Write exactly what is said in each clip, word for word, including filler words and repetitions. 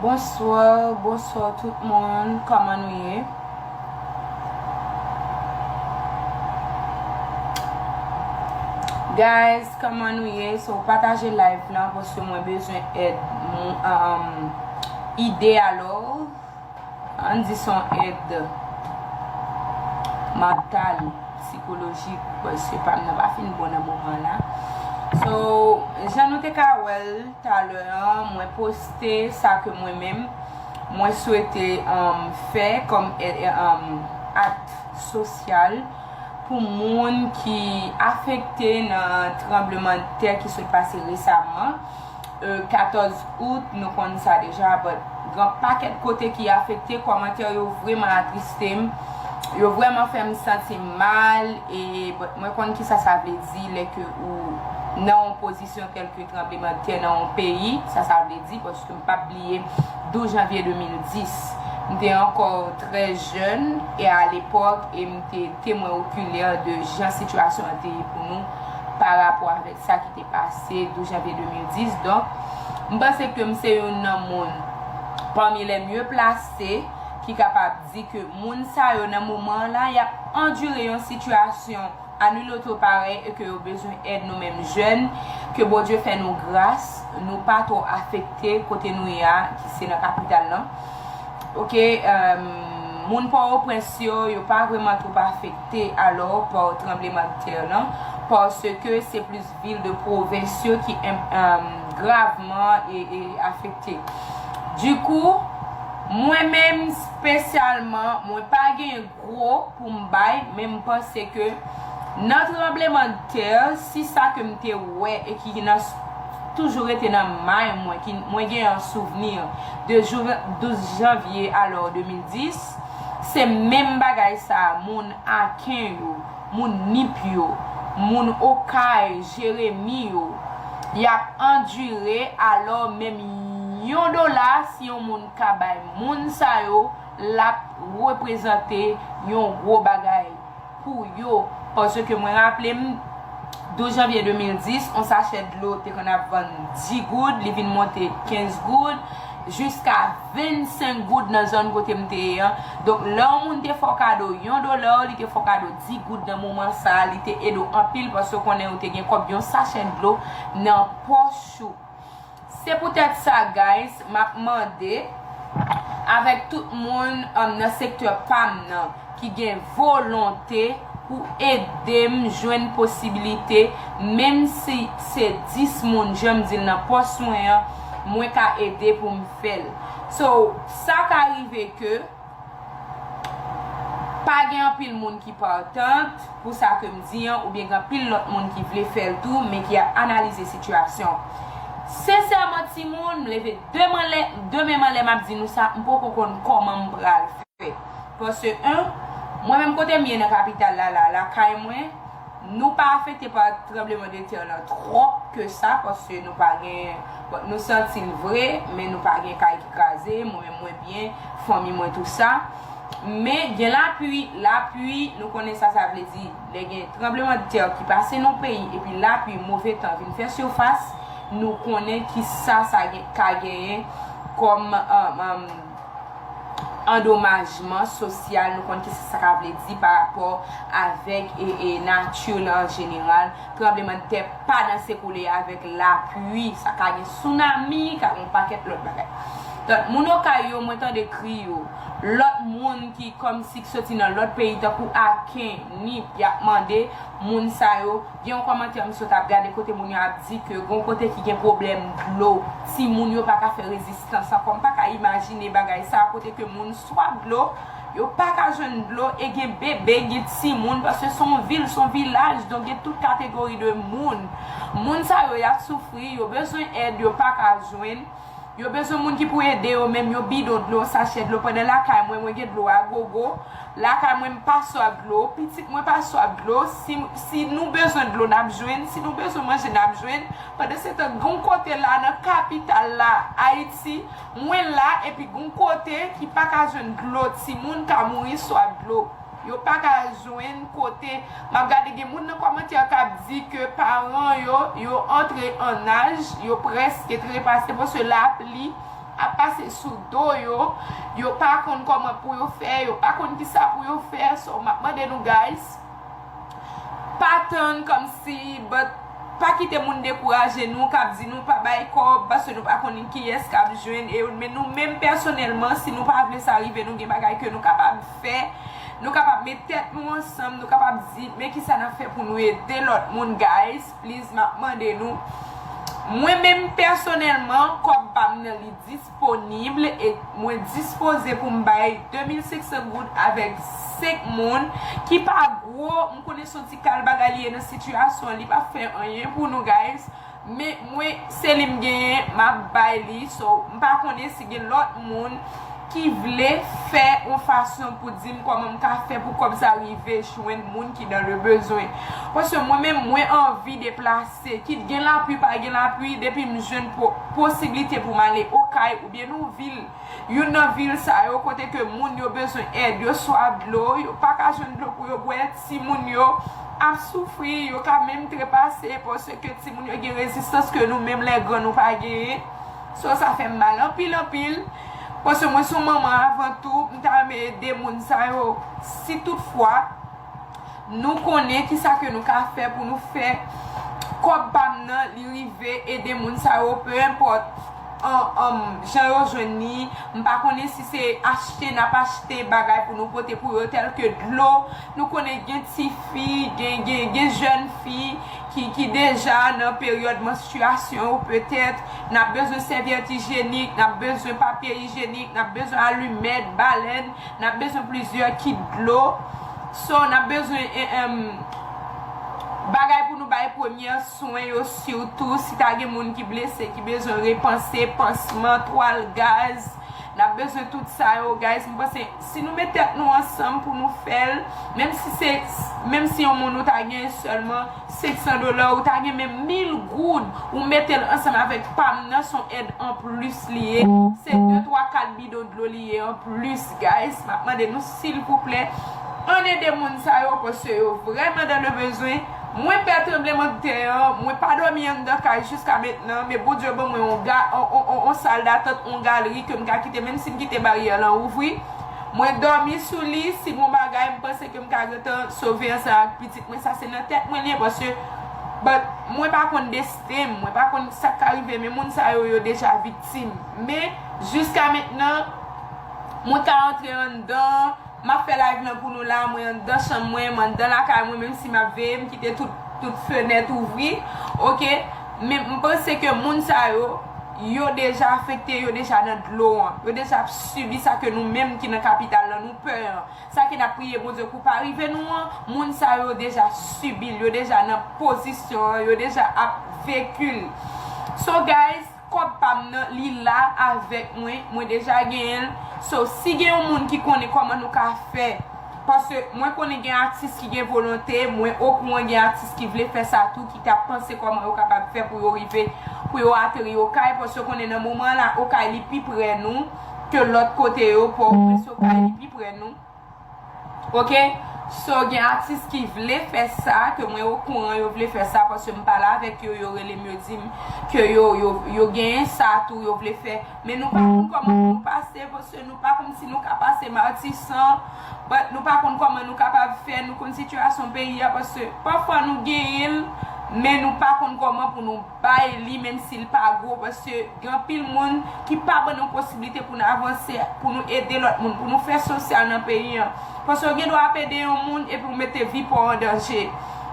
Bonswa, bonswa tout moun, kòman nou ye? Guys, kòman nou ye? So, pataje live lan paske mwen bezwen èd, mwen, um, ide alò. Ann di se yon èd mantal, sikolojik, paske pa m nan pa fin bon nan moman la. So, jan nou te ka wè l talè an, mwen poste sa ke mwen menm, mwen swete, um, fè kòm, eh, eh, um, ak sosyal pou moun ki afekte nan tranblemanntè ki sot pase resaman. Euh, katòz out, nou konn sa deja, but gen pakèt kote ki afekte, kòmantè yo vrèman atriste m, yo vrèman fè m santi m mal, e, but mwen konn kisa sa vle di lè ke ou nan yon pozisyon tèl ke tranblemanntè nan yon peyi, sa sa vle di, paske m p ap bliye douz janvye de mil dis. M te ankò trè jèn, e a lepòk, e m te temwen okilè de jan sitiyasyon an te ye pou nou pa rapò avèk sa ki te pase douz janvye de mil dis. Donk, m panse ke m se youn nan moun pami lè mye plase ki kapab di ke moun sa yo nan moman an la, y ap andire yon sitiyasyon a nil otò parèy e ke yo bezwen èd nou menm jèn, ke Bondye fè nou gras, nou pa twò afekte kote nou ye a, ki se nan kapital lan. Ok, euh, moun Pòtoprens yo, yo pa vrèman twò afekte alò pa tranblemanntè lan, paske se plis vil de pwovens yo ki, euh, gravman e, e afekte. Dikou, mwen menm espesyalman, mwen pa gen gwo pou m bay, men m panse ke nan tranblemanntè, si sa ke m te wè e ki nan, toujou rete nan may mwen, ki mwen gen an souvni de jou douz janvye alò de mil dis, se menm bagay sa a, moun Aken yo, moun Nip yo, moun Okay, Jeremi yo, y ap andire, alò menm yon dola, si yon moun ka bay moun sa yo, l ap reprezante yon gwo bagay pou yo. Paske mwen raple m, douz janvye de mil dis, yon sachè dlo te konn ap vann dis goud, li vin monte kenz goud, jiska vennsenk goud nan zòn kote m te ye an. Donk, lè yon moun te fè w kado yon dola, li te fè w kado dis goud nan moman sa a, li te ede w anpil, paske w konnen ou te gen kòb yon sachè dlo nan pòch ou. Se poutèt sa, guys, m ap mande avèk tout moun, um, nan sektè pa m nan ki gen volonte pou ede m jwenn posibilite, menm si se dis moun, jan m di l nan pòs mwen an, mwen ka ede pou m fè l. So, sa ka rive ke pa gen anpil moun ki partant pou sa ke m di an, oubyen gen anpil lòt moun ki vle fè l tou, men ki ap analize sitiyasyon. Sensèman, timoun, m leve de men anlè, de men m anlè, m ap di nou sa, m poko konn kòman m pral fè. Paske, en, mwen menm kote m ye nan kapital la, la, lakay mwen, nou pa afekte pa tranbleman de tè lan twòp ke sa, paske nou pa gen, bon, nou santi l vre, men nou pa gen kay ki kraze, mwen menm mwen byen, fanmi mwen tou sa. Men gen lapli, lapli, nou konnen sa sa vle di. Lè gen tranbleman de tè ki pase nan peyi, epi lapli, move tan vin fè sifas, nou konnen ki sa sa gen, ka genyen kòm, um, um, andomajman sosyal, nou konn kisa sa ka vle di pa rapò avèk, e, e, nati lan an jeneral. Tranblemanntè pa danse kole avèk lapli, sa ka gen tsunami, ka gen yon pakèt lòt bagay. Donk, moun Okay yo, mwen tande kri yo. Lòt moun ki kòmsi k soti nan lòt peyi, tankou Aken, Nip, y ap mande moun sa yo. Gen yon kòmantè m sot ap gade kote moun yo ap di ke gon kote ki gen pwoblèm dlo. Timoun yo pa ka fè rezistans ankò. M pa ka imajine bagay sa a, kote ke moun swaf dlo, yo pa ka jwenn dlo, e gen bebe, gen timoun, paske se yon vil, se yon vilaj, donk gen tout kategori de moun. Moun sa yo, y ap soufri, yo bezwen èd, yo pa ka jwenn. Yo bezwen moun ki pou ede yo, menm yon bidon dlo, sachè dlo, pandan lakay mwen, mwen gen dlo a gogo. Lakay mwen, m pa swaf dlo, pitit mwen pa swaf dlo. Si, si nou bezwen dlo, n ap jwenn. Si nou bezwen manje, n ap jwenn. Pandansetan, gon kote la, nan kapital la, Ayiti, mwen la, epi gon kote ki pa ka jwenn dlo, timoun ka mouri swaf dlo. Yo pa ka jwenn kote. M ap gade gen moun nan kòmantè k ap di ke paran yo, yo antre an aj, yo prèske trepase, paske lapli ap pase sou do yo, yo pa konn kòman pou yo fè, yo pa konn kisa pou yo fè. So, m ap mande nou, guys, pa tann kòmsi, but pa kite moun dekouraje nou, k ap di nou pa bay kòb, paske nou pa konnen kiyès k ap jwenn, e men nou menm pèsonèlman, si nou pa vle sa rive nou, gen bagay ke nou kapab fè, nou kapab met tèt nou ansanm, nou kapab di, men kisa n ap fè pou nou ede lòt moun, guys, please, m ap mande nou. Mwen menm pèsonèlman, kòb pa m nan li disponib e mwen dispoze pou m bay de mil senk san goud avèk senk moun ki pa gwo, m konnen se yon ti kal bagay li ye nan sitiyasyon an, li pa fè anyen pou nou, guys. Men mwen, se li m genyen, m ap bay li. So, m pa konnen si gen lòt moun ki vle fè yon fason pou di m kòman m ka fè pou kòb sa rive jwenn moun ki dans le besoin. Paske mwen menm, mwen anvi deplase. Kit gen lapli, pa gen lapli, depi m jwenn po-, posiblite pou m ale Okay oubyen yon vil, youn nan vil sa yo kote ke moun yo bezwen èd, yo swaf dlo, yo pa ka jwenn dlo pou yo bwè, timoun yo ap soufri, yo ka menm trepase paske timoun yo gen rezistans ke nou menm lè gran nou pa genyen. So, sa fè m mal anpil, anpil. Paske mwen se yon manman avan tou, m ta renmen ede moun sa yo. Si toutfwa nou konnen kisa ke nou ka fè pou nou fè kòb pa m nan, li rive ede moun sa yo, pe enpòt an, an, jan yo jwenn li. M pa konnen si se achte n ap achte bagay pou nou pote pou yo, tèlke dlo. Nou konnen gen tifi, gen, gen, gen jèn fi ki, ki deja nan peryòd manstriyasyon yo, petèt. N ap bezwen sèvyèt ijyenik, n ap bezwen papye ijyenik, n ap bezwen alimèt, balèn, n ap bezwen plizyè kit dlo. So, n ap bezwen, eh, em, bagay pou nou bay premyè swen yo, sitou si ta gen moun ki blese, ki bezwen repanse, pansman, twal gaz. N ap bezwen tout sa yo, guys. M panse, si nou met tèt nou ansanm pou nou fè l, menm si se, menm si yon moun ou ta gen sèlman senk san dola, ou ta gen menm mil goud, ou mete l ansanm avèk pa m nan, se yon èd anplis li ye. Se de, twa, kat bidon dlo li ye anplis, guys. M ap mande nou, silvouplè, ann ede moun sa yo, paske yo vrèman dans le besoin. Mwen pè tranblemanntè an, mwen pa dòmi anndan kay jiska mentnan, men Bondye ban mwen yon ga-, on, on, on, on sal datant, on galri ke m ka kite, menm si m kite baryè lan ouvri. Mwen dòmi sou li, si gon bagay, m panse ke m ka gentan sove ansanm ak pitit mwen. Sa se nan tèt mwen li ye, paske, but, mwen pa konn desten m, mwen pa konn sa k ka rive, men moun sa yo, yo deja viktim. Men, jiska mentnan, mwen ka antre anndan, m ap fè live lan pou nou la, mwen anndan chanm mwen, mwen anndan lakay mwen, menm si m ap veye, m kite tout, tout fenèt ouvri, oke? Men m panse ke moun sa yo, yo deja afekte, yo deja nan dlo an, yo deja ap sibi sa ke nou menm ki nan kapital lan, nou pè an. Sa ke n ap priye Bondye pou pa rive nou an, moun sa yo deja sibi l, yo deja nan pozisyon an, yo deja ap veki l. So, guys, kòb pa m nan, li la avèk mwen, mwen deja genyen l. So, si gen yon moun ki konnen kòman nou ka fè, paske mwen konnen gen atis ki gen volonte, mwen okouran gen atis ki vle fè sa tou, ki t ap panse kòman yo kapab fè pou yo rive, pou yo ateri Okay, paske konnen nan moman la, Okay li pi prè nou ke lòt kote yo, Pòtoprens, Okay li pi prè nou. Oke? So, gen atis ki vle fè sa, ke mwen okouran yo vle fè sa, paske m pale avèk yo, yo rele m, yo di m ke yo, yo, yo genyen sa tou, yo vle fè. Men nou pa konn kòman pou nou pase, paske nou pa konn si nou ka pase Matisan, but nou pa konn kòman nou kapab fè, nou konn sitiyasyon peyi a, paske pafwa nou genyen l, men nou pa konn kòman pou nou bay li, menm si l pa gwo, paske gen anpil moun ki pa ban nou posiblite pou n avanse, pou nou ede lòt moun, pou nou fè sosyal nan peyi an. Paske w gen dwa ap ede yon moun epi w mete vi pa w an danje.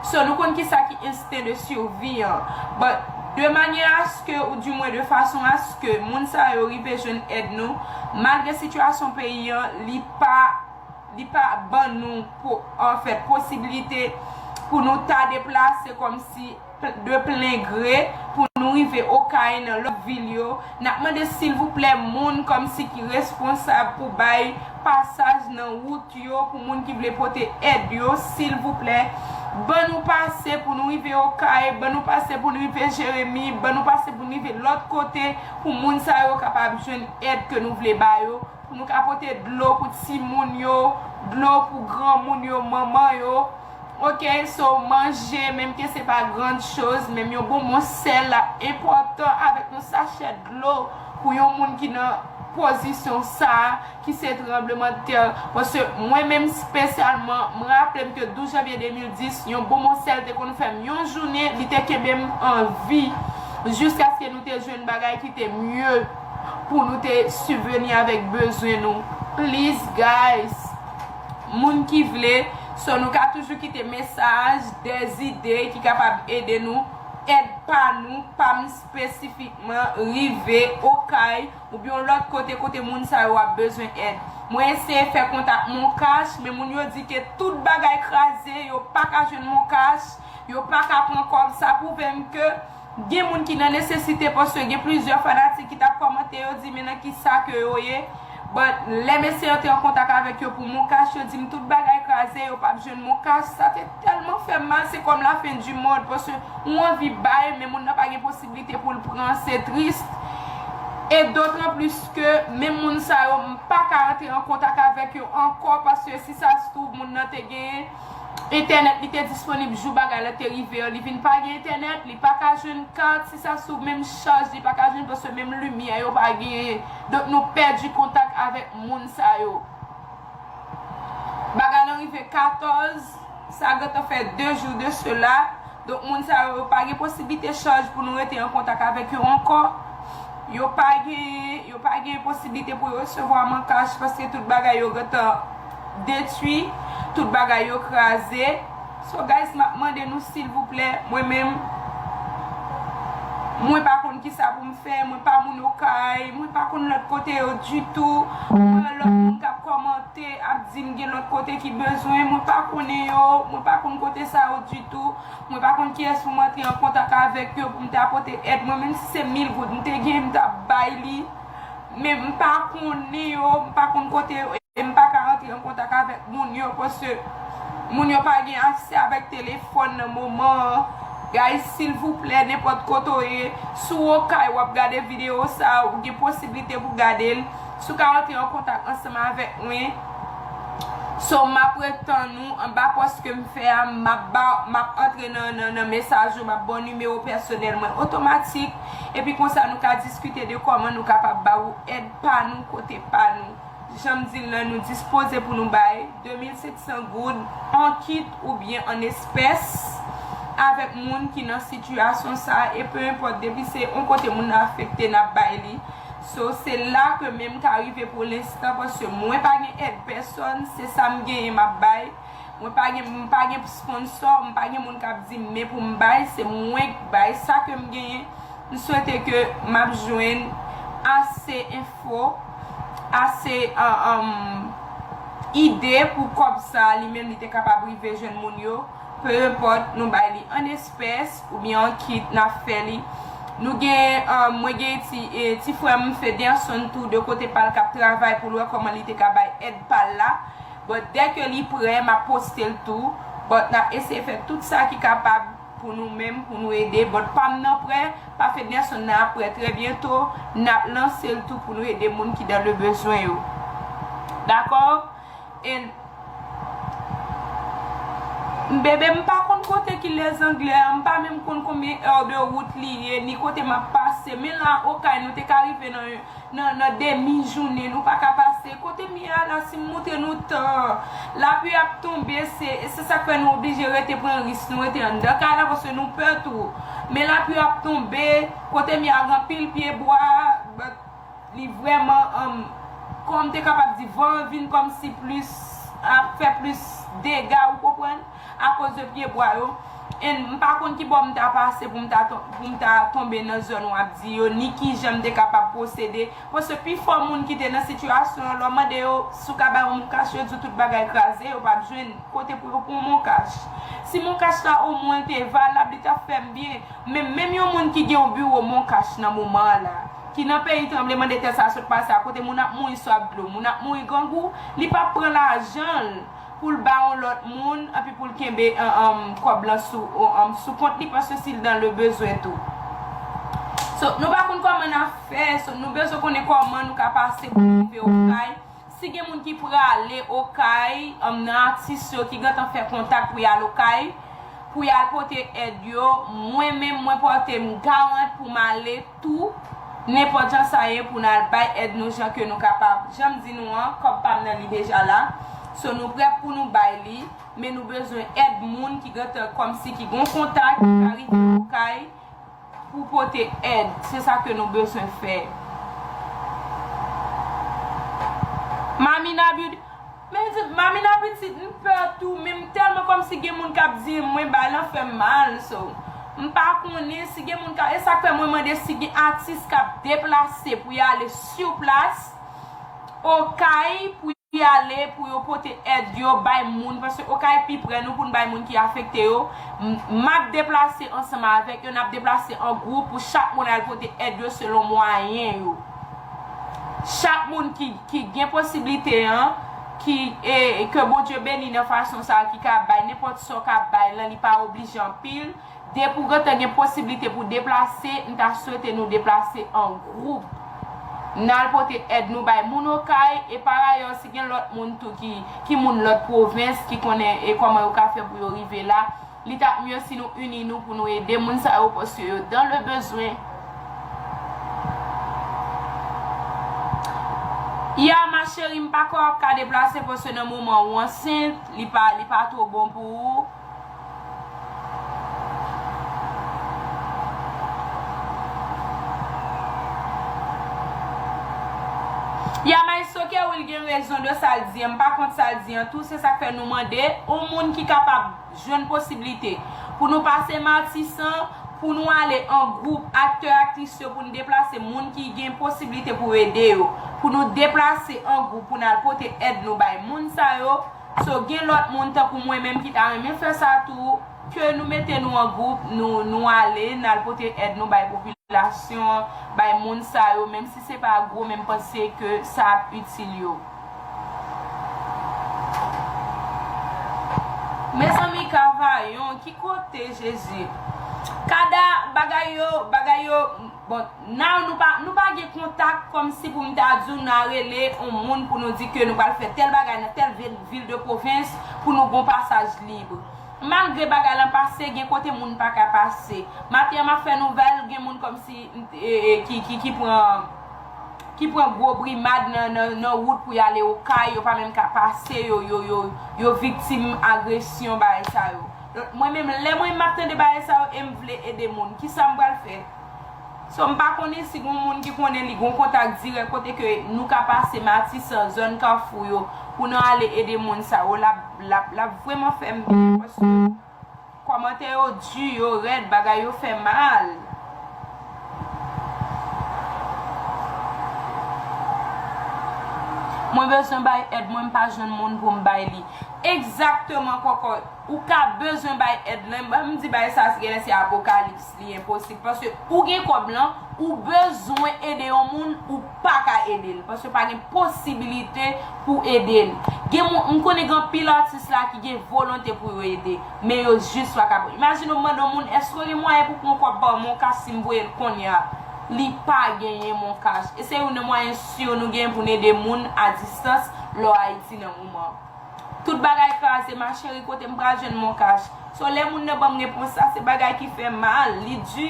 So, nou konn kisa ki ensten de survie an. But, de manyè aske, ou di mwen de fason aske moun sa yo rive jwenn èd nou, malgre sitiyasyon peyi an, li pa li pa ban nou, po-, anfèt, posiblite pou nou ta deplase kòmsi pl-, de plen gre pou nou rive Okay nan lòt vil yo. N ap mande, silvouplè, moun kòmsi ki responsab pou bay pasaj nan wout yo pou moun ki vle pote èd yo, silvouplè, ban nou pase pou nou rive Okay, ban nou pase pou nou rive Jeremi, ban nou pase pou nou rive lòt kote pou moun sa yo kapab jwenn èd ke nou vle ba yo. Pou nou ka pote dlo pou timoun yo, dlo pou granmoun yo, manman yo. Oke, so manje, menm ke se pa grand chose, menm yon bonbon sèl ap enpòtan avèk yon sachè dlo pou yon moun ki nan pozisyon sa a, ki se tranblemanntè. Paske mwen menm espesyalman, m raple m ke douz janvye de mil dis, yon bonbon sèl te konn fè m yon jounen, li te kenbe m an vi jiskaske nou te jwenn bagay ki te mye pou nou te sibveni avèk bezwen nou. Please, guys, moun ki vle, so nou ka toujou kite mesaj, dèzide ki kapab ede nou, èd pa nou, pa m espesifikman, rive Okay oubyen yon lòt kote, kote moun sa yo ap bezwen èd. Mwen eseye fè kontak Moncash, men moun yo di ke tout bagay kraze, yo pa ka jwenn Moncash, yo pa ka pran kòb. Sa pwouve m ke gen moun ki nan nesesite, paske gen plizyè fanatik ki t ap kòmante, yo di men nan kisa ke yo ye. But lè m eseye antre an kontak avèk yo pou Moncash, yo di m tout bagay kraze, yo p ap jwenn Moncash. Sa te tèlman fè m mal, se kòm lafen di mond, paske ou anvi bay, men moun nan pa gen posiblite pou l pran, se tris. E dotranplis ke menm moun sa yo, m pa ka antre an kontak avèk yo ankò, paske si sa se twouv moun nan te genyen, entènèt li te disponib jou bagay la te rive an, li vin pa gen entènèt, li pa ka jwenn kat, si sa sou menm chaj, li pa ka jwenn, paske menm limyè yo pa genyen. Donk nou pèdi kontak avèk moun sa yo. Bagay lan rive katòz, sa gentan fè de jou de sela. Donk moun sa yo, yo pa gen posiblite chaj pou nou rete an kontak avèk yo ankò. Yo pa gen, yo pa gen posiblite pou yo resevwa Moncash, paske tout bagay yo gentan detwi, tout bagay yo kraze. So guys, m ap mande nou silvouplè, mwen menm, mwen pa konn kisa pou m fè, mwen pa moun Okay, mwen pa konn lòt kote yo ditou. Mwen wè lòt moun k ap kòmante, ap di m gen lòt kote ki bezwen, mwen pa konnen yo, mwen pa konn kote sa yo ditou. Mwen pa konn kiyès pou m antre an kontak avèk yo pou m ta pote èd. Mwen menm si se mil goud m te gen, m t ap bay li. Men m pa konnen yo, m pa konn kote yo, e m pa ka rantre an kontak avèk moun yo, paske moun yo pa gen aksè avèk telefòn nan moman an. Guys, silvouplè, nenpòt kote w ye, si w Okay w ap gade videyo sa a, ou gen posiblite pou gade l. Si w ka rantre an kontak ansanm avèk mwen, so m ap ret tann ou anba pòs ke m fè a, m ap ba, m ap antre nan, nan, nan mesaj ou, m ap ba w nimewo pèsonèl mwen otomatik, epi konsa nou ka diskite de kòman nou kapab ba ou èd pa nou kote pa nou. Jan m di l lan, nou dispoze pou nou bay de mil senk san goud an kit oubyen an espès avèk moun ki nan sitiyasyon sa a, e pe enpòt, depi se yon kote moun nan afekte, n ap bay li. So, se la ke men m ka rive pou lenstan, paske mwen pa gen èd pèsòn, se sa m genyen m ap bay. Mwen pa gen, m pa gen sponsò, m pa gen moun k ap di m men pou m bay, se mwen k bay sa ke m genyen. M swete ke m ap jwenn ase enfo, ase, um, um, ide pou kòb sa a, li menm li te kapab rive jwenn moun yo. Pe enpòt, nou bay li an espès oubyen an kit, n ap fè li. Nou gen, um, mwen gen ti, e, ti frè m Federson tou, de kote pa l, k ap travay pou l wè kòman li te ka bay èd pa l la. But dèke li prè, m ap poste l tou. But n ap eseye fè tout sa ki kapab pou nou menm, pou nou ede. But pa m nan prè, pa Federson nan ap prè. Trè byento, n ap lanse l tou pou nou ede moun ki dans le besoin yo. Dakò? And bebe, m pa konn kote ki lèzanglè a, m pa menm konn konbyen è de wout li ye, ni kote m ap pase. Men la, Okay, nou te ka rive nan, nan, nan demi jounen, nou pa ka pase. Kote m ye a la, si m montre nou tan, lapli ap tonbe, se, se sa k fè nou oblije rete pran risk, nou rete anndan kay la, paske nou pè tou. Men lapli ap tonbe, kote m ye a gen anpil pye bwa, but li vrèman, um, kòm te kapab di, van an vin kòmsi plis, ap fè plis dega, ou konprann, akoz de pye bwa yo. And m pa konn ki bò m ta pase pou m ta ton-, pou m ta tonbe nan zòn w ap di yo, ni kijan m te kapab pwosede. Paske pifò moun ki te nan sitiyasyon an, lè w mande yo si w ka ba yo Moncash, yo di w tout bagay kraze, yo p ap jwenn kote pou yo pran Moncash. Si Moncash la omwen te valab, li t ap fè m byen. Men menm yon moun ki gen yon biwo Moncash nan moman an la, ki nan peyi tranblemanntè sa a sot pase a, kote moun ap mouri swaf dlo, moun ap mouri grangou, li p ap pran lajan l pou l ba yon lòt moun, epi pou l kenbe, an, an, kòb lan sou, an, an, sou kont li, paske si l dans le besoin tou. So, nou pa konn kòman n ap fè, so, nou bezwen konnen kòman nou ka pase pou rive Okay. Si gen moun ki prale Okay, um, nan atis yo ki gentan fè kontak pou y al Okay, pou y al pote èd yo, mwen menm, mwen pote m garant pou m ale tou, nenpòt jan sa ye, pou n al bay èd nou jan ke nou kapab. Jan m di nou an, kòb pa m nan li deja la. So, nou prè pou nou bay li, men nou bezwen èd moun ki gentan kòmsi ki gon kontak, ki ka rive Okay pou pote èd. Se sa ke nou bezwen fè. Mamina Beauty, men di, Mamina Pitit, m pè tou, men m tèlman kòmsi gen moun k ap di m, mwen bay lan fè m mal, so. M pa konnen si gen moun k ap, e sa k fè mwen mande si gen atis k ap deplase pou y ale sou plas, Okay, pou y ale, pou yo pote èd yo bay moun, paske Okay pi prè nou pou n bay moun ki afekte yo. M, m ap deplase ansanm avèk yo, n ap deplase an gwoup pou chak moun al pote èd yo selon mwayen yo. Chak moun ki, ki gen posiblite an, ki, e, ke Bondye beni nan fason sa a, ki ka bay nenpòt sa w ka bay lan, li pa oblije anpil. Depi w gentan gen posiblite pou deplase, m ta swete nou deplase an gwoup. N al pote èd nou bay moun Okay, e parayè, si gen lòt moun tou ki, ki moun lòt pwovens, ki konnen e kòman yo ka fè pou yo rive la, li t ap mye si nou ini nou pou nou ede moun sa yo, paske yo dans le besoin. Ya, ma chérie, m pa kwè w ap ka deplase, paske nan moman ou ansent, li pa, li pa twò bon pou ou. Ya, Maestro Kerwil gen rezon de sa l di an, m pa kont sa l di an tou, se sa k fè nou mande yon moun ki kapab jwenn posiblite pou nou pase Matisan, pou nou ale an gwoup, aktè, aktris yo, pou nou deplase moun ki gen posiblite pou ede yo, pou nou deplase an gwoup, pou n al pote èd nou bay moun sa yo. So, gen lòt moun tankou mwen menm ki ta renmen fè sa tou, ke nou mete nou an gwoup, nou, nou ale, n al pote èd nou bay popilasyon an, bay moun sa yo, menm si se pa gwo, men m panse ke sa ap itil yo. Mezanmi, Kavayon, ki kote, Jezi? Kada, bagay yo, bagay yo, bon, Now, nou pa, nou pa gen kontak kòmsi pou m ta di w n a rele yon moun pou nou di ke nou pral fè tèl bagay nan tèl vil, vil de pwovens pou nou gon pasaj lib. Malgre bagay lan pase, gen kote moun pa ka pase. Maten an, m ap fè nouvèl, gen moun kòmsi, e, e, ki, ki, ki pran, ki pran gwo brimad nan, nan, nan wout pou y ale Okay, yo pa menm ka pase, yo, yo, yo, yo viktim agresyon, bagay sa yo. Donk, mwen menm, lè mwen m ap tande bagay sa yo e m vle ede moun, kisa m pral fè? So, m pa konnen si gon moun ki konnen li gon kontak dirèk kote ke nou ka pase Matisan, zòn Kafou yo, pou nou ale ede moun sa yo, l ap, l ap, l ap vrèman fè m byen, paske kòmantè yo di, yo rèd, bagay yo fè mal. Mwen bezwen bay èd, mwen m pa jwenn moun pou m bay li. Egzakteman, kòkòt. Ou ka bezwen bay èd lan. Ban m di bagay sa, si genlè se apokalips, li enposib. Paske ou gen kòb lan, ou bezwen ede yon moun, ou pa ka ede l. Paske pa gen posibilite pou ede l. Gen moun, m konnen gen anpil atis la ki gen volonte pou yo ede, men yo jis pa kapab. Imajine w mande yon moun, èske w gen mwayen pou pran kòb ba w, mon kach, si m voye l kounye a? Li pa genyen, mon kach. E se youn nan mwayen si nou gen pou n ede moun a distans, lè w Ayiti nan moman. Tout bagay kraze, ma chérie, kote m pral jwenn mon kach? So, lè moun nan ban m repons sa, se bagay ki fè mal, li di.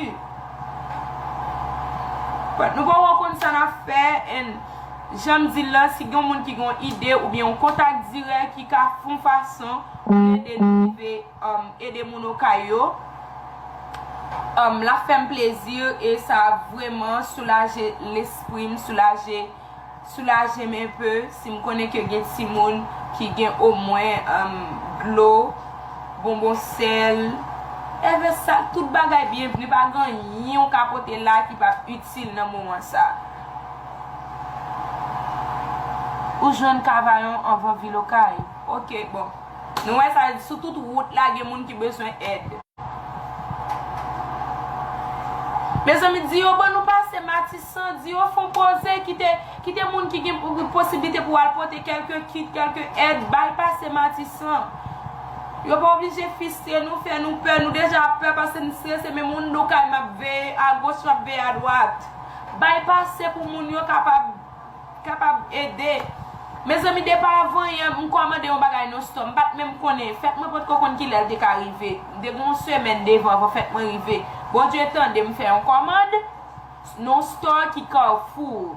But nou poko konn sa n ap fè, and jan m di l lan, si gen yon moun ki gen yon ide oubyen yon kontak dirèk ki ka fè yon fason pou ede nou rive, um, ede moun Okay yo, um, l ap fè m plezi e sa ap vrèman soulaje lespri m, soulaje soulaje m enpe si m konnen ke gen timoun ki gen omwen, um, dlo, bonbon sèl, èvè sa, tout bagay byenvni, pa gen anyen w ka pote la ki p ap itil nan moman sa. Ou jwenn Kavayon anvan vil Okay. Ok, bon. Nou wè sa, sou tout wout la, gen moun ki bezwen èd. Mezanmi, di yo ban nou pase Matisan, di yo fè yon poze, kite, kite moun ki gen posiblite pou al pote kèlke kit, kèlke èd, bay pase Matisan. Yo pa oblije fistre nou, fè nou pè, nou deja pè paske n strese, men moun Okay m ap veye agoch, m ap veye adwat. Bay pase pou moun yo kapab, kapab ede. Mezanmi, depi avan yè, m kòmande yon bagay nan store, m pa t menm konnen. Fèt mwen potko konn kilè l te ka rive. M te gen yon semèn devan avan fèt mwen rive. Bondye tande m fè yon kòmand nan store ki Carrefour.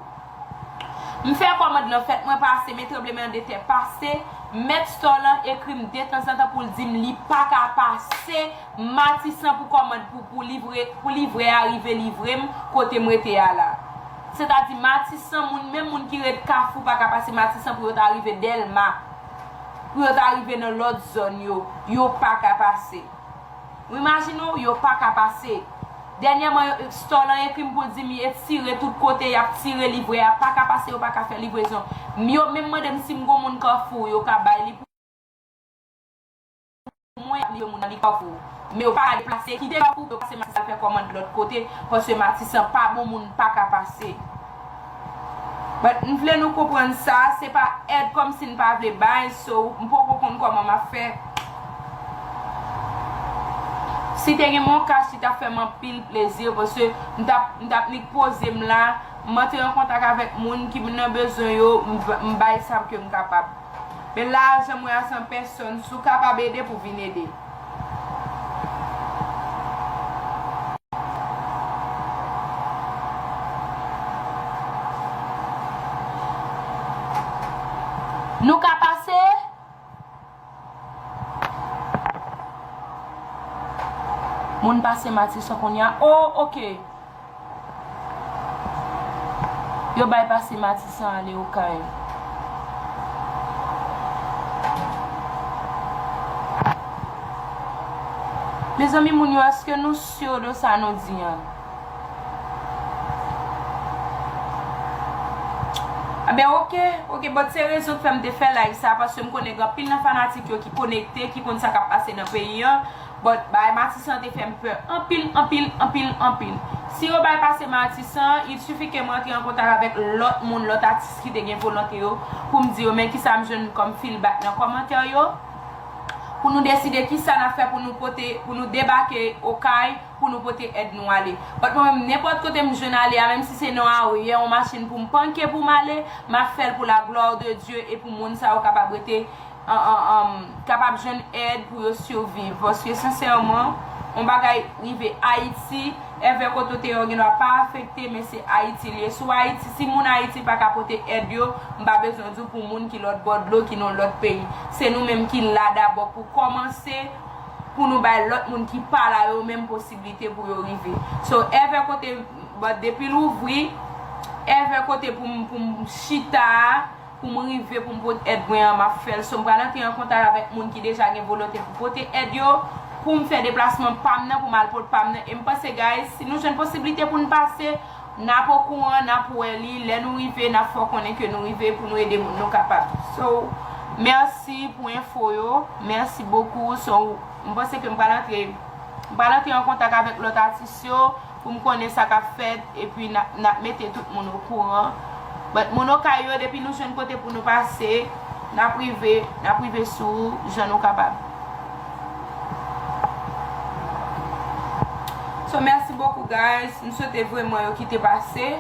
M fè kòmand lan, fèt mwen pase, men tranblemanntè pase. Mèt store lan ekri m detanzantan pou l di m li pa ka pase Matisan pou kòmand pou, pou livre, pou livrè a rive livre m kote m rete a la. Sètadi Matisan, moun, menm moun ki ret Kafou pa ka pase Matisan pou yo ta rive Dèlma, pou yo ta rive nan lòt zòn yo, yo pa ka pase. Ou imajine w, yo pa ka pase. Dènyèman, yo, store lan ekri m pou di m etire tout kote, y ap tire livrè a, pa ka pase, yo pa ka fè livrezon. M, yo menm mande m si m gon moun Kafou, yo ka bay li pou mwen, ap li moun nan li Kafou. Men yo pa ka deplase, kite Kafou, yo pase Matisan al fè kòmand lòt kote, paske Matisan pa bon moun pa ka pase. But m vle nou konprann sa, se pa èd kòmsi n pa vle bay, so m poko konn kòman m ap fè. Si te gen Moncash, li t ap fè m anpil plezi, paske m t ap, m t ap nik poze m la, m antre an kontak avèk moun ki nan bezwen yo, m, m bay sa ke m kapab. Men la, jan m wè a, san pèsòn, si w kapab ede pou vin ede. Nou ka pase? Moun pase Matisan kounye a. Oh, ok. Yo bay pase Matisan ale Okay. Mezanmi, moun yo, èske nou si de sa nou di an? Enben, ok, ok, but se rezon k fè m te fè live sa, paske m konnen gen anpil nan fanatik yo ki konekte, ki konn sa k ap pase nan peyi an. But bagay Matisan te fè m pè anpil, anpil, anpil, anpil. Si yo bay pase Matisan, il suffit ke m rantre an kontak avèk lòt moun, lòt atis ki te gen volonte yo, pou m di yo, men kisa m jwenn kòm feedback nan kòmantè yo, pou nou deside kisa n ap fè pou nou pote, pou nou debake Okay, pou nou pote èd nou ale. But mwen menm, nenpòt kote m jwenn ale a, menm si se nan aryè yon machin pou m panke pou m ale, m ap fè l pour la gloire de Dieu e pou moun sa yo kapab rete an, an, an, kapab jwenn èd pou yo siviv. Paske, sensèman, yon bagay rive Ayiti, èvè kote w te ye a, ou gendwa pa afekte, men se Ayiti l ye. Si w Ayiti, si moun Ayiti pa ka pote èd yo, m pa bezwen di w pou moun ki lòt bò dlo, ki nan lòt peyi. Se nou menm ki la dabò pou kòmanse, pou nou bay lòt moun ki pa la yo menm posiblite pou yo rive. So, èvè kote, but depi l ouvri, èvè kote pou m, pou m chita a, pou m rive, pou m pot èd mwen an, m ap fè l. So, m pral antre an kontak avèk moun ki deja gen volonte pou pote èd yo, pou m fè deplasman pa m nan, pou m al pot pa m nan. E m panse, guys, si nou jwenn posiblite pou n pase, n ap okouran, n ap wè li. Lè nou rive, n ap fè w konnen ke nou rive pou nou ede moun nou kapab. So, mèsi pou enfo yo. Mèsi bokou. So, m panse ke m pral antre, m pral antre an kontak avèk lòt atis yo. Pou m konnen sa k ap fèt, epi n ap, n ap mete tout moun okouran. But moun Okay yo, depi nou jwenn kote pou nou pase, n ap rive, n ap rive sou ou jan nou kapab. So, mèsi bokou, guys. M swete vrèman yo kite pase.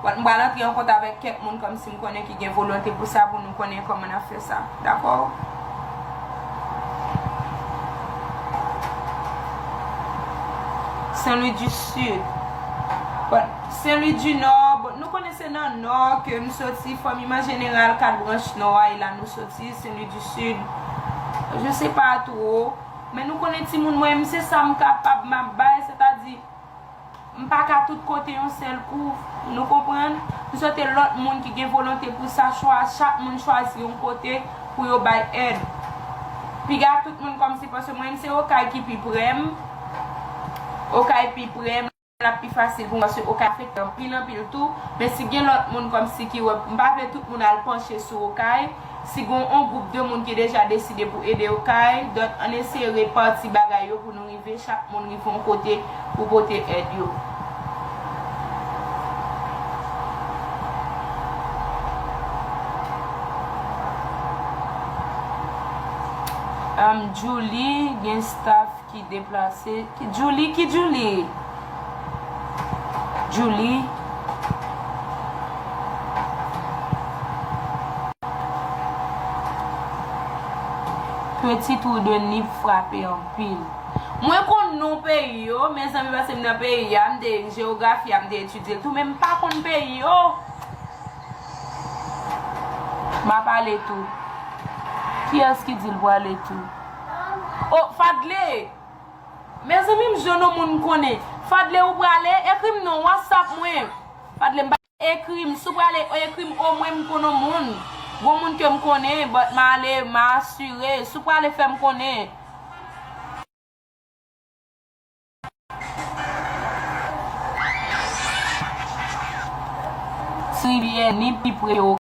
But m pral antre an kontak avèk kèk moun kòmsi m konnen ki gen volonte pou sa, pou nou konnen kòman n ap fè sa. Dakò? Saint Louis du Sud. But Saint Louis du Nord, but nou konnen se nan Nò ke m soti, fanmi m an jeneral, kat branch Nò a, e la nou soti, Saint Louis du Sud. Je sais pas trop. Men nou konnen timoun mwen, m se sa m kapab, m ap bay, sètadi, m pa ka tout kote yon sèl kou. Nou konprann? M swete lòt moun ki gen volonte pou sa, chwa, chak moun chwazi yon kote pou yo bay èd. Piga tout moun kòmsi, paske mwen, m se Okay ki pi pre m. Okay pi pre m. L ap pi fasil pou mwen, paske Okay afekte anpil, anpil tou. Men si gen lòt moun kòmsi ki wè, m pa vle tout moun al panche sou Okay. Si gon on gwoup de moun ki deja deside pou ede Okay, donk ann eseye repati bagay yo pou nou rive, chak moun rive yon kote pou pote èd yo. Um, Julie, gen staff ki deplase. Ki Julie? Ki Julie? Julie. Ti tou de Nip frape anpil. Mwen konn non peyi yo, mezanmi, paske m nan peyi a, m te jewografi a, m te etidye l tou, men m pa konn peyi yo. M ap ale tou. Kiyès ki di l pral ale tou? O, Fadle! Mezanmi, m jwenn yon moun m konnen. Fadle, ou prale? Ekri m non, WhatsApp mwen. Fadle, m pa ekri m. Si w prale, ekri m omwen m konn yon moun. Gon moun ke m konnen, but m ale, m asire. Si w prale, fè m konnen. Tribyen ni pi pre yo